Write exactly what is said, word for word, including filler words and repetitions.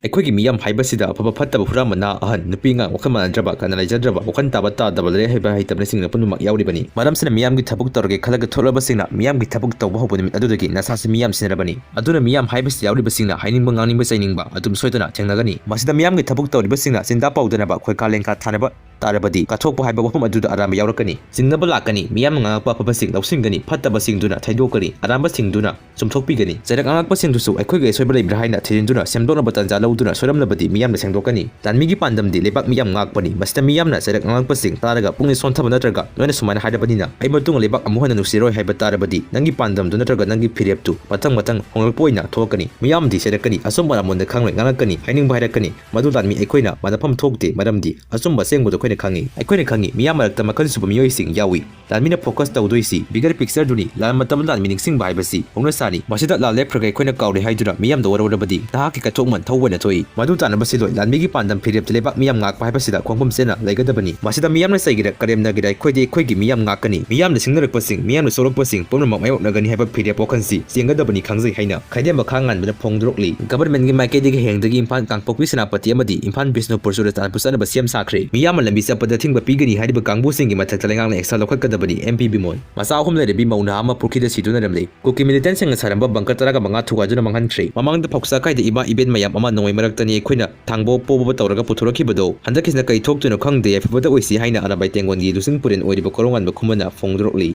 ꯑꯩꯈꯣꯏꯒꯤ ꯃꯤꯌꯥꯝ ꯍꯥꯏꯕꯁꯤꯗ ꯑꯐꯕ ꯐꯠꯇꯕ, ꯍꯨꯔꯥꯟꯕ, ꯅꯍꯥ ꯑꯍꯟ, ꯅꯨꯄꯤ ꯑꯉꯥꯡ, ꯋꯥꯈꯜ ꯃꯥꯟꯅꯗ꯭ꯔꯕ, ꯀꯅꯥ ꯂꯩꯖꯗ꯭ꯔꯕ, ꯋꯥꯈꯜ ꯇꯥꯕ ꯇꯥꯗꯕ, ꯂꯥꯏꯔꯤꯛ ꯍꯩꯕ ꯍꯩꯇꯕꯅꯆꯤꯡꯕ ꯄꯨꯝꯅꯃꯛ ꯌꯥꯎꯔꯤꯕꯅꯤ꯫ ꯃꯔꯝꯁꯤꯅ ꯃꯤꯌꯥꯝꯒꯤ ꯊꯕꯛ ꯇꯧꯔꯒꯦ ꯈꯜꯂꯒ ꯊꯣꯛꯂꯕꯁꯤꯡꯅ ꯃꯤꯌꯥꯝꯒꯤ ꯊꯕꯛ ꯇꯧꯕ ꯍꯧꯕ ꯅꯨꯃꯤꯠ ꯑꯗꯨꯗꯒꯤ ꯅꯁꯥꯁꯤ ꯃꯤꯌꯥꯝ ꯁꯤꯟꯅꯔꯕꯅꯤ꯫ ꯑꯗꯨꯅ ꯃꯤꯌꯥꯝ ꯍꯥꯏꯕꯁꯤ ꯌꯥꯎꯔꯤꯕꯁꯤꯡꯅ ꯍꯥꯏꯅꯤꯡꯕ ꯉꯥꯡꯅꯤꯡꯕ ꯆꯩꯅꯤꯡꯕ ꯑꯗꯨꯝ ꯁꯣꯏꯗꯅ ꯊꯦꯡꯅꯒꯅꯤ꯫ ꯃꯁꯤꯗ ꯃꯤꯌꯥꯝꯒꯤ ꯊꯕꯛ ꯇꯧꯔꯤꯕꯁꯤꯡꯅ ꯆꯤꯟꯗꯥ ꯄꯥꯎꯗꯅꯕ ꯈꯣꯏꯀꯥ ꯂꯦꯡꯀꯥ ꯊꯥꯅꯕ ꯇꯥꯔꯕꯗꯤ ꯀꯠꯊꯣꯛꯄ ꯍꯥꯏꯕ ꯋꯥꯐꯝ ꯑꯗꯨꯗ ꯑꯔꯥꯟꯕ ꯌꯥꯎꯔꯛꯀꯅꯤ꯫ ꯆꯤꯡꯅꯕ ꯂꯥꯛꯀꯅꯤ꯫ ꯃꯤꯌꯥꯝꯅ ꯉꯥꯡꯉꯛꯄ ꯑꯐꯕꯁꯤꯡ ꯂꯧꯁꯤꯟꯒꯅꯤ, ꯐꯠꯇꯕꯁꯤꯡꯗꯨꯅ ꯊꯩꯗꯣꯛꯀꯅꯤ, ꯑꯔꯥꯟꯕꯁꯤꯡꯗꯨꯅ ꯆꯨꯝꯊꯣꯛꯄꯤꯒꯅꯤ꯫ ꯆꯩꯔꯛ ꯉꯥꯡꯉꯛꯄꯁꯤꯡꯗꯨꯁꯨ ꯑꯩꯈꯣꯏꯒꯤ ꯑꯁꯣꯏꯕ ꯂꯩꯕ꯭ꯔꯥ ꯍꯥꯏꯅ ꯊꯤꯖꯤꯟꯗꯨꯅ ꯁꯦꯝꯗꯣꯛꯅꯕ ꯇꯥꯟꯖꯥ ꯂꯧꯗꯨꯅ ꯁꯣꯏꯔꯝꯂꯕꯗꯤ ꯃꯤꯌꯥꯝꯅ ꯁꯦꯡꯗꯣꯛꯀꯅꯤ꯫ ꯂꯥꯟꯃꯤꯒꯤ ꯄꯥꯟꯗꯝꯗꯤ ꯂꯩꯕꯥꯛ ꯃꯤꯌꯥꯝ ꯉꯥꯛꯄꯅꯤ꯫ ꯃꯁꯤꯗ ꯃꯤꯌꯥꯝꯅ ꯆꯩꯔꯛ ꯉꯥꯡꯉꯛꯄꯁꯤꯡ ꯇꯥꯔꯒ ꯄꯨꯛꯅꯤꯡ ꯁꯣꯟꯊꯕ ꯅꯠꯇ꯭ꯔꯒ ꯅꯣꯏꯅ ꯁꯨꯃꯥꯏꯅ ꯍꯥꯏꯔꯕꯅꯤꯅ ꯑꯩ ꯃꯇꯨꯡ ꯂꯩꯕꯥꯛ ꯑꯃꯨꯛ ꯍꯟꯅ ꯅꯨꯡꯁꯤꯔꯣꯏ ꯍꯥꯏꯕ ꯇꯥꯔꯕꯗꯤ ꯅꯪꯒꯤ ꯄꯥꯟꯗꯝꯗꯨ ꯅꯠꯇ꯭ꯔꯒ ꯅꯪꯒꯤ ꯐꯤꯔꯦꯞꯇꯨ ꯃꯊꯪ ꯃꯊꯪ ꯍꯣꯡꯂꯛꯄ ꯑꯣꯏꯅ ꯊꯣꯛꯂꯛꯀꯅꯤ꯫ ꯃꯤꯌꯥꯝꯗꯤ ꯆꯩꯔꯛꯀꯅꯤ, ꯑꯆꯨꯝꯕ ꯑꯔꯥꯟꯕꯗ ꯈꯪꯂꯣꯏ ꯉꯥꯡꯂꯛꯀꯅꯤ, ꯍꯥꯏꯅꯤꯡꯕ ꯍꯥꯏꯔꯛꯀꯅꯤ꯫ ꯃꯗꯨ ꯂꯥꯟꯃꯤ ꯑꯩꯈꯣꯏꯅ ꯃꯥꯟꯅꯐꯝ ꯊꯣꯛꯇꯦ, ꯃꯔꯝꯗꯤ ꯑꯆꯨꯝꯕ ꯑꯁꯦꯡꯕꯗꯨ ꯑꯩꯈꯣꯏꯅ ꯈꯪꯏ꯫ ꯑꯩꯈꯣꯏꯅ ꯈꯪꯏ ꯃꯤꯌꯥꯝ ꯃꯔꯛꯇ ꯃꯈꯜ ꯁꯨꯕ ꯃꯤꯑꯣꯏꯁꯤꯡ ꯌꯥꯎꯏ꯫ ꯂꯥꯟꯃꯤꯅ focus ꯇꯧꯗꯣꯏꯁꯤ bigger picture ꯗꯨꯅꯤ꯫ ꯂꯥꯟ ꯃꯇꯝꯗ ꯂꯥꯟꯃꯤ ꯅꯤꯡꯁꯤꯡꯕ ꯍꯥꯏꯕꯁꯤ ꯍꯧꯅ ꯁꯥꯅꯤ꯫ ꯃꯁꯤꯗ ꯂꯥꯟ ꯂꯦꯞꯈ꯭ꯔꯒ ꯑꯩꯈꯣꯏꯅ ꯀꯥꯎꯔꯦ ꯍꯥꯏꯗꯨꯅ ꯃꯤꯌꯥꯝꯗ ꯋꯥꯔꯧꯔꯕꯗꯤ ꯅꯍꯥꯛꯀꯤ ꯀꯠꯊꯣꯛꯃꯟ ꯊꯧꯕ ꯑꯣꯏꯅ ꯊꯣꯛꯏ꯫ ꯃꯗꯨ ꯇꯥꯅꯕ ꯁꯤꯜꯂꯣꯏ꯫ ꯂꯥꯟꯃꯤꯒꯤ ꯄꯥꯟꯗꯝ ꯐꯤꯔꯦꯞꯇ ꯂꯩꯕꯥꯛ ꯃꯤꯌꯥꯝ ꯉꯥꯛꯄ ꯍꯥꯏꯕꯁꯤꯗ ꯈꯣꯡꯐꯝ ꯆꯦꯠꯅ ꯂꯩꯒꯗꯕꯅꯤ꯫ ꯃꯁꯤꯗ ꯃꯤꯌꯥꯝꯅ ꯆꯩꯒꯦꯔꯥ ꯀꯔꯦꯝꯅꯒꯦꯔꯥ ꯑꯩꯈꯣꯏꯗꯤ ꯑꯩꯈꯣꯏꯒꯤ ꯃꯤꯌꯥꯝ ꯉꯥꯛꯀꯅꯤ꯫ ꯃꯤꯌꯥꯝꯅ ꯁꯤꯡꯅꯔꯛꯄꯁꯤꯡ, ꯃꯤꯌꯥꯝꯅ ꯁꯣꯛꯂꯛꯄꯁꯤꯡ ꯄꯨꯝꯅꯃꯛ ꯃꯥꯌꯣꯛꯅꯒꯅꯤ ꯍꯥꯏꯕ ꯐꯤꯔꯦꯞ ꯋꯥꯈꯜꯁꯤ ꯆꯦꯟꯒꯗꯕꯅꯤ ꯈꯪꯖꯩ ꯍꯥꯏꯅ ꯈꯥꯏꯗꯦꯝꯕ ꯈꯥꯉꯥꯟꯕꯅ ꯐꯣꯡꯗꯣꯔꯛꯂꯤ꯫ Government ꯀꯤ ꯃꯥꯏꯀꯩꯗꯒꯤ ꯍꯌꯦꯡꯗꯒꯤ ꯏꯝꯐꯥꯜ, ꯀꯥꯡꯄꯣꯛꯄꯤ, ꯁꯦꯅꯥꯄꯇꯤ ꯑꯃꯗꯤ ꯏꯝꯐꯥꯜ ꯕꯤꯁꯅꯨꯄꯨꯔ ꯆꯨꯔꯆꯥꯟꯄꯨꯔ ꯆꯠꯅꯕ ꯁꯦꯝ ꯁꯥꯈ꯭ꯔꯦ꯫ ꯃꯤꯌꯥꯝꯅ ꯂꯝꯕꯤ ꯆꯠꯄꯗ ꯊꯤꯡꯕ ꯄꯤꯒꯅꯤ ꯍꯥꯏꯔꯤꯕ ꯀꯥꯡꯕꯨꯁꯤꯡꯒꯤ ꯃꯊꯛꯇ ꯂꯩꯉꯥꯛꯅ action ꯂꯧꯈꯠꯀꯗꯕꯅꯤ꯫ M P ꯕꯤꯃꯣꯟ꯫ ꯃꯆꯥ ꯑꯍꯨꯝ ꯂꯩꯔꯕꯤ ꯃꯧ ꯅꯍꯥ ꯑꯃ ꯄꯨꯈ꯭ꯔꯤꯗ ꯁꯤꯗꯨꯅ ꯂꯩꯔꯝꯂꯦ꯫ ꯀꯨꯀꯤ militant ꯁꯤꯡꯅ ꯁꯥꯔꯝꯕ bunker ꯇꯔꯥꯒ ꯃꯉꯥ ꯊꯨꯒꯥꯏꯗꯨꯅ ꯃꯥꯡꯍꯟꯈ꯭ꯔꯦ꯫ ꯃꯃꯥꯡꯗ ꯐꯧꯁꯥ ꯀꯥꯏꯗ ꯏꯃꯥ ꯏꯕꯦꯟ ꯃꯌꯥꯝ ꯑꯃ ꯅꯣꯡꯃꯩ ꯃꯔꯛꯇꯅꯤ ꯑꯩꯈꯣꯏꯅ ꯊꯥꯡꯕ ꯄꯣꯕ ꯇꯧꯔꯒ ꯄꯨꯊꯣꯔꯛꯈꯤꯕꯗꯣ ꯍꯟꯗꯛꯀꯤꯁꯤꯅ ꯀꯔꯤ ꯊꯣꯛꯇꯣꯏꯅꯣ ꯈꯪꯗꯦ, ꯌꯥꯏꯐꯕꯗ ꯑꯣꯏꯁꯤ ꯍꯥꯏꯅ ꯑꯔꯥꯕꯥꯏ ꯇꯦꯡꯒꯣꯟꯒꯤ ꯂꯨꯆꯤꯡ ꯄꯨꯔꯦꯟ ꯑꯣꯏꯔꯤꯕ ꯀꯣꯔꯧꯉꯥꯟꯕ ꯈꯨꯃꯟꯅ ꯐꯣꯡꯗꯣꯔꯛꯂꯤ꯫